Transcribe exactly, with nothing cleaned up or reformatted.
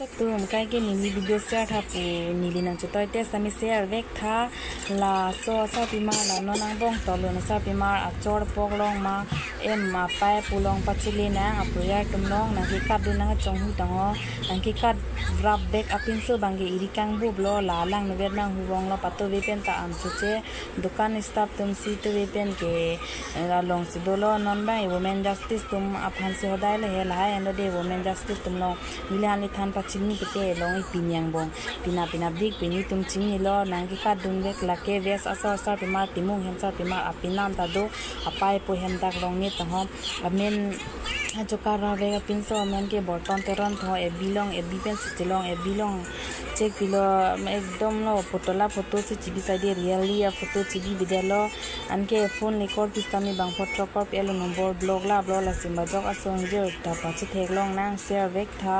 Tum kaike neli video share tha pu neli nangchetoite sami share vek tha. Laso asarpimar la non angbong tolo asarpimar achor pok long ma em apai pu long pachele nang apoyar atum long nangkekat dun nangchonghu tangho nangkekat vrap vek apinso abangke iri kangbup lo la lang nuvet nang huvong lo patuve pen ta an chuche dukan staff atum si tuve pen ke along si dolo non abang women justice atum aphan si hodai le he lahai endo de women justice atum long neli han lithan pachini kete long ipini angbong pina pina dik pini atum chinilo nangkekat dun vek lake West asar asarpimar Timung hem asarpimar apinan ta do apai pu hem dak long ni tahom amen achoka ra vek apinso amen ke Borton Teron tho F B long F B pen si chelong F B long check pilo ekdom lo photo la photo si chibi sai de really a photo chibi bidelo anke phone record kisami bang photo copy elo number block la block la simba jok asong jor ta pachethek long nang share vek tha.